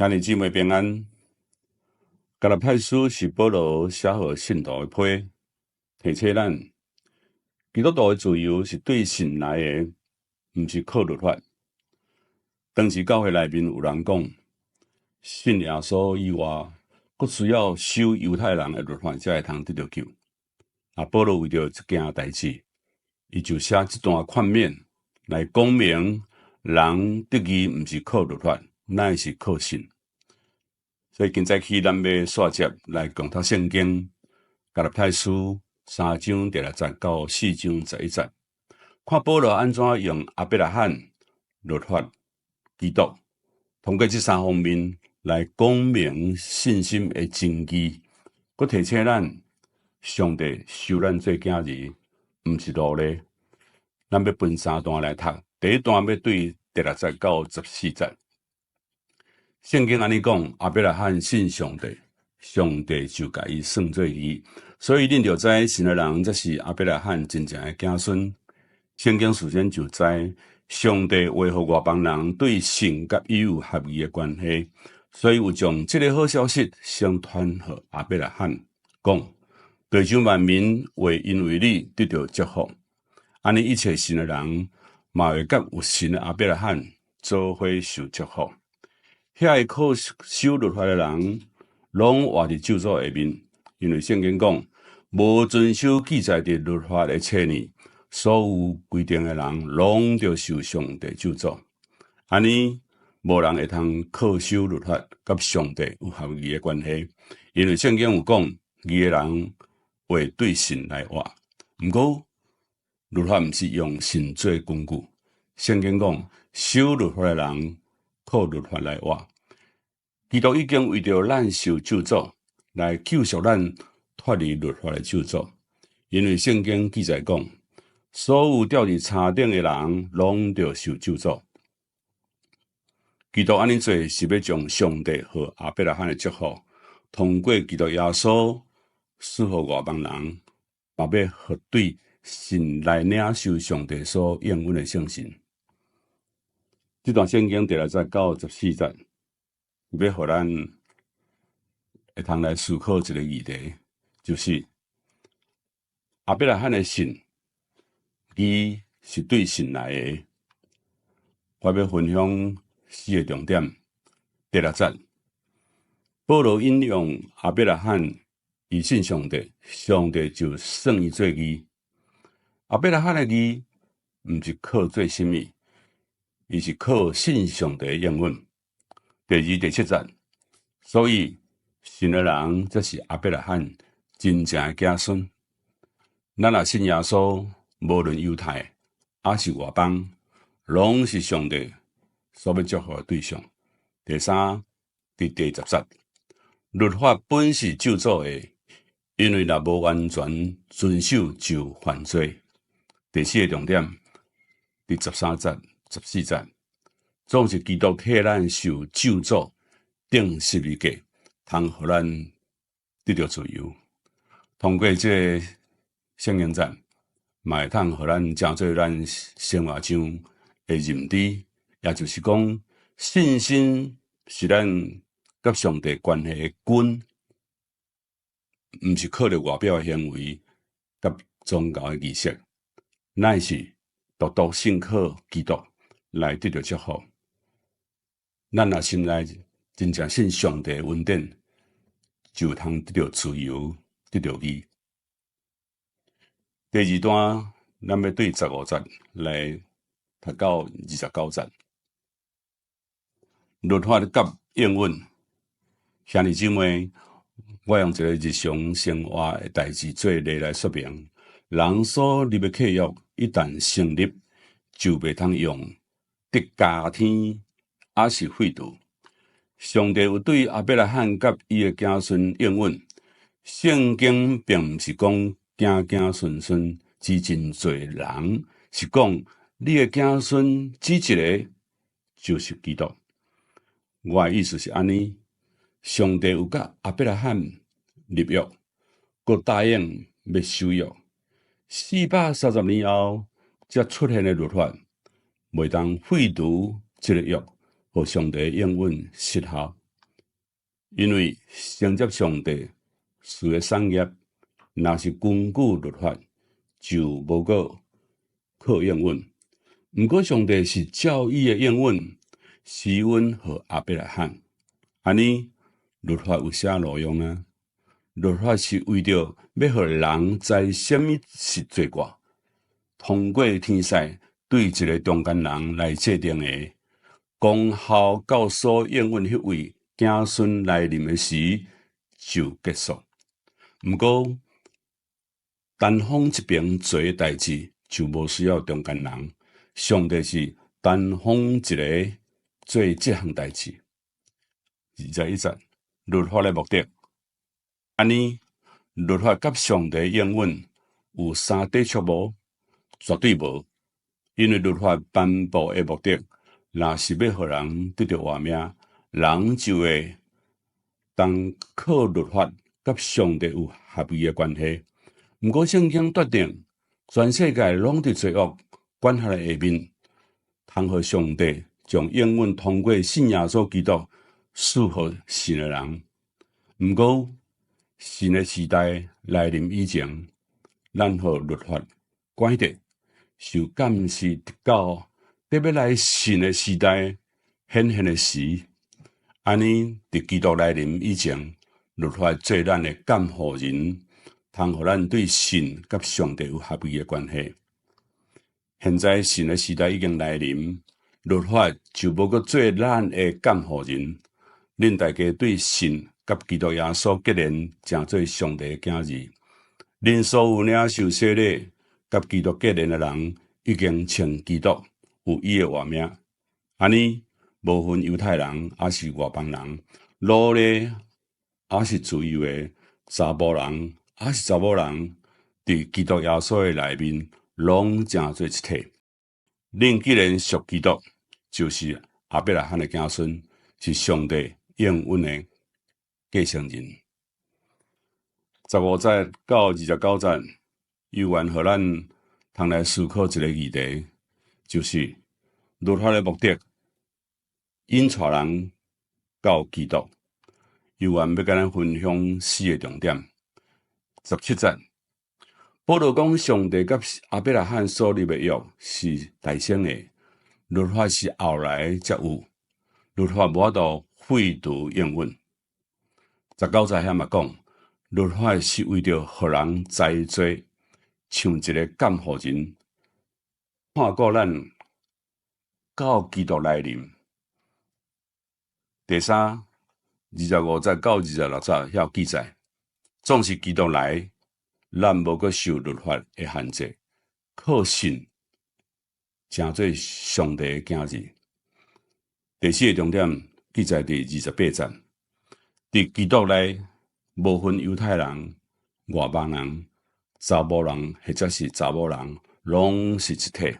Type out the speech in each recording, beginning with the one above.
兄弟姊妹平安。加拉太書是保羅寫予信徒的批，提醒咱基督徒的自由是對神來的，毋是靠律法。當時教會內面有人講，信耶穌以外，閣需要守猶太人的律法才會通得著救。啊，保羅為著這件代誌，伊就寫這段勸勉來講明，人得義毋是靠律法，乃是靠信。所以今早起咱欲紲接來共讀聖經，加拉太書三章第六節到四章十一節，看保羅按怎用亞伯拉罕、律法、基督，通過這三方面來講明信心的真義，閣提醒咱上帝收咱做囝兒，毋是奴隸。咱欲分三段來讀，第一段欲對第六節到十四節。聖經按呢講，亞伯拉罕信上帝，上帝就共伊算做義。所以恁著知信的人，才是亞伯拉罕真正的子孫。聖經事先就知，上帝會予外邦人對信佮伊有合意的關係，所以有將這个好消息先傳予亞伯拉罕，講地上萬民會因為你得著祝福。按呢一切信的人，嘛會佮有信的亞伯拉罕做伙受祝福。遐个靠守律法的人，攏活佇咒詛下面，因為聖經講，無遵守記載佇律法的冊呢，所有規定的人，攏著受上帝咒詛。按呢，無人會通靠守律法佮上帝有合意的關係，因為聖經有講，義的人會對信來活。毋過，律法毋是用信做根據，聖經講，守律法的人靠律法來活。基督已經為著咱受咒詛，來救贖咱脫離律法的咒詛。因為聖經記載講，所有吊佇柴頂的人，攏著受咒詛。基督按呢做，是欲將上帝予亞伯拉罕的祝福，通過基督耶穌賜予外邦人，嘛欲予對信來領受上帝所應允的聖神。這段聖經第六節到十四節，欲予咱會通來思考一个議題，就是亞伯拉罕的信，義是對神來的。我欲分享四个重點。第六節，保羅引用亞伯拉罕伊信上帝，上帝就算伊做義。亞伯拉罕的義，毋是靠做啥物，伊是靠信上帝的應允。第二、第七節，所以信的人才是亞伯拉罕真正的子孫。咱若信耶穌，無論猶太抑是外邦，攏是上帝所欲祝福的對象。第三，佇第十節，律法本是咒詛的，因為若無完全遵守就犯罪。第四个重點，佇十三節、十四節，總是基督替咱受咒詛，釘十字架，通予咱得著自由。通過這个聖經節，嘛會通予咱成做咱生活上的認知，也就是講，信心是咱佮上帝關係的根，毋是靠著外表的行為佮宗教的儀式，乃是獨獨信靠基督來得著祝福。咱若心內真正信上帝的恩典，就通得著自由，得著義。第二段，咱欲對十五節來讀到二十九節。律法佮應允，兄弟姊妹，我用一个日常生活的代誌做例來說明。人所立的契約一旦成立，就袂通用得加添，抑是廢除。上帝有對亞伯拉罕佮伊的子孫應允。聖經並毋是講子子孫孫指真濟人，是講你的子孫指一个，就是基督。我的意思是按呢，上帝有佮亞伯拉罕立約，閣答應欲守約。430年後，才出現的律法，袂當廢除這个約，予上帝應允失效。因為承接上帝賜的產業，若是根據律法，就無閣靠應允。毋過上帝是照伊的應允，施恩予亞伯拉罕。按呢，律法有啥路用呢？律法是為著欲予人知啥物是罪過，通過天使對一个中間人來制定的，功效到所應允彼位子孫來臨的時就結束。毋過單方一邊做的代誌就無需要中間人，上帝是單方一个做這項代誌。21節，律法的目的，按呢，律法佮上帝應允有啥抵觸無？絕對無，因為律法頒布的目的，若是欲予人得著活命，人就會當靠律法佮上帝有合宜的關係。毋過聖經斷定，全世界攏佇罪惡管轄的下面，通予上帝將應允通過信耶穌基督賜予信的人。毋過新的時代來臨以前，咱予律法關著，受監視，直到欲來新的時代顯現的時。按呢，佇基督來臨以前，律法做咱的監護人，通予咱對神佮上帝有合宜的關係。現在新的時代已經來臨，律法就無閣做咱的監護人。恁大家對神佮基督耶穌結連，成做上帝的囝兒。恁所有領受洗禮佮基督結連的人，已經穿基督，有伊的活命。按呢，無分猶太人抑是外邦人，奴隸抑是自由的，查埔人抑是查某人，佇基督耶穌的內面，攏成做一體。恁既然屬基督，就是亞伯拉罕的子孫，是上帝應允的繼承人。15節到29節，猶原予咱通來思考一个議題，就是律法的目的，引帶人到基督。猶原欲共咱分享四个重點。17節，保羅講上帝佮亞伯拉罕所立的約是代先的，律法是後來才有，律法無法度廢除應允。19節遐嘛講，律法是為著予人知罪，像一个監護人，看顧咱到基督來臨。第三，25節到26節遐記載，縱使基督來，咱無閣受律法的限制，靠信成做上帝的囝兒。第四个重點記載佇28節，佇基督內無分猶太人、外邦人、查埔人或者是查某人，攏是一體。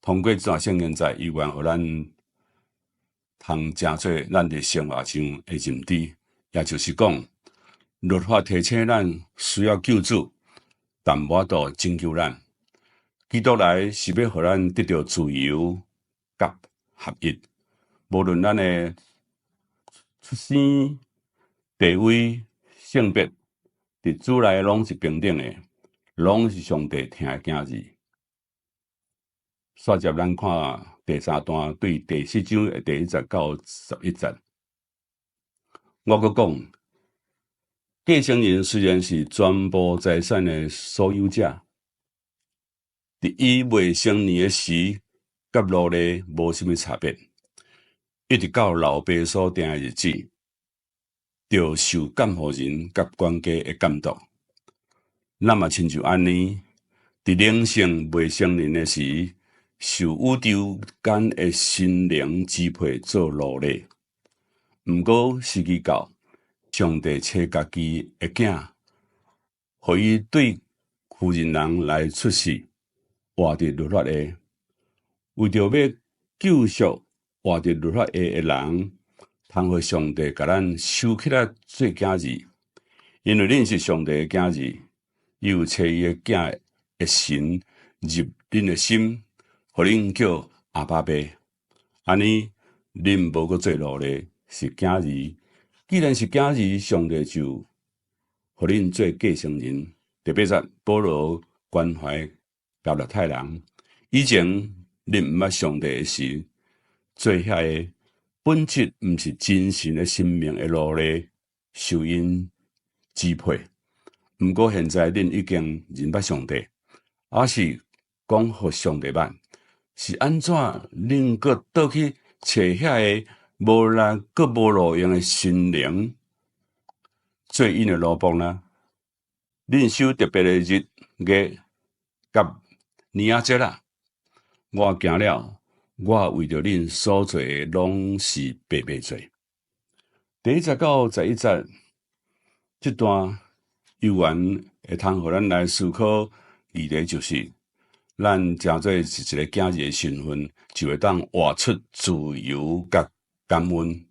通過這段聖經節，猶原予咱通成做咱佇生活上的認知，也就是講，律法提醒咱需要救主，但無法度拯救咱。基督來是欲予咱得著自由佮合一，無論咱的出生、地位、性別，佇主內攏是平等的，攏是上帝疼的囝兒。煞接咱看第三段，對第四章的第1節到11節，我閣講，繼承人雖然是全部財產的所有者，佇伊未成年的時，佮奴隸無啥物差別，一直到老爸所定的日子，著受監護人佮管家的監督。咱嘛親像按呢，佇靈性未成年的時，受宇宙間的神靈支配做奴隸。毋過時機到，上帝差家己的囝，予伊對婦人人來出世，活佇律法下，為著欲救贖活佇律法下的人，通予上帝共咱收起來做囝兒。因為恁是上帝的囝兒，伊有差伊的囝的神入恁的心，予恁叫阿爸父。按呢，恁無閣做奴隸，是囝兒，既然是囝兒，上帝就予恁做繼承人。第八節，保羅關懷加拉太人，以前恁毋捌上帝的時，做遐个本質毋是真神的生命的奴隸，受𪜶支配。毋過現在恁已經認捌上帝，抑是講予上帝捌，是按怎恁閣倒去揣遐个無力閣無路用的神靈做𪜶的奴僕呢？恁守特別的日月佮年仔節啦，我驚了，我為著恁所做的攏是白白做。第一節到11節這段猶原會通予咱來思考議題，就是咱成做是一个囝兒的身份，就會當活出自由佮感恩。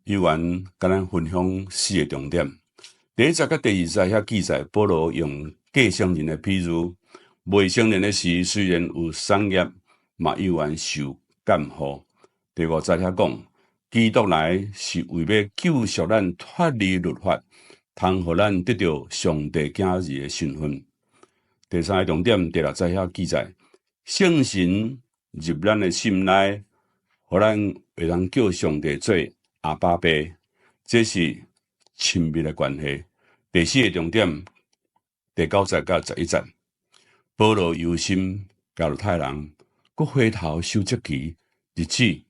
猶原共咱分享四个重點。第一節佮第二節遐記載，保羅用繼承人的比喻，未成年的時雖然有產業，嘛猶原受監護。第五節遐講，基督來是為欲救贖咱脫離律法，通予咱得著上帝囝兒的身份。第三个重點，第六節遐記載，聖神入咱的心內，予咱會當叫上帝做阿爸父，這是親密的關係。第四个重點，第九節到11節，保羅憂心加拉太人，閣回頭守節期日子，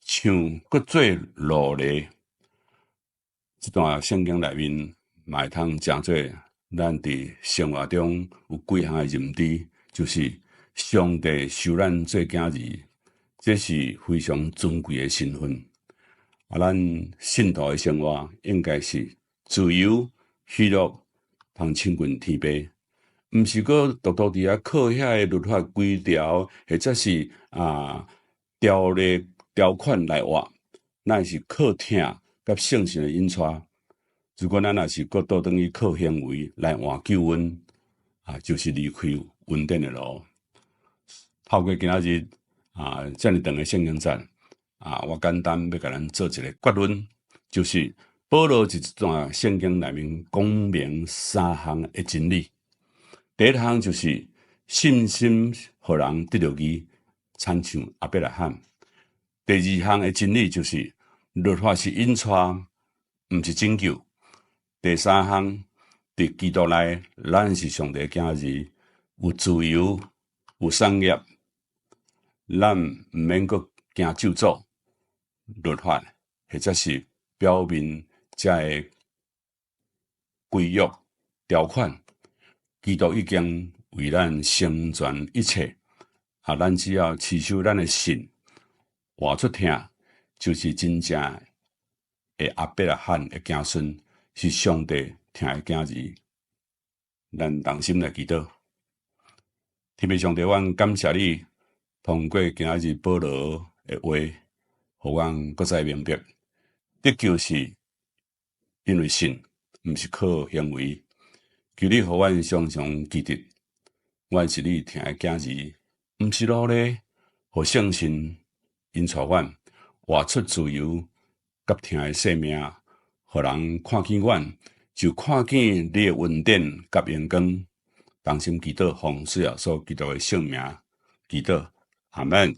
像閣做奴隸。這段聖經內面，嘛會通成做咱佇生活中有幾項的認知，就是上帝收咱做囝兒，這是非常尊貴的身份。啊，咱信徒的生活應該是自由、喜樂，通親近天父，毋是閣獨獨佇遐靠遐个律法規條，或者是條例條款來活，咱是靠疼佮聖神的引帶。如果咱若是閣倒轉去靠行為來換救恩，就是離開恩典的路。透過今仔日遮爾長的聖經節，我簡單欲共咱做一个結論，就是保羅佇這段聖經內面講明三項的真理。第一項就是信心予人得著義，親像亞伯拉罕。第二項的真理就是律法是引帶，毋是拯救。第三項，佇基督內，咱是上帝囝兒，有自由，有產業，咱毋免閣驚咒詛、律法，或者是表面遮个規約條款。基督已經為咱成全一切，咱只要持守咱的信，活出疼，就是真正的亞伯拉罕的子孫，是上帝疼的囝兒。咱同心來祈禱，天父上帝，阮感謝你，通過今仔日保羅的話，予阮閣再明白，得救是因為信，毋是靠行為。求你予阮常常記得，阮是你疼的囝兒，毋是奴隸，予聖神引帶阮活出自由佮疼的生命，予人看見阮，就看見你的恩典佮榮光。同心祈禱，奉主耶穌基督的聖名祈禱，阿門。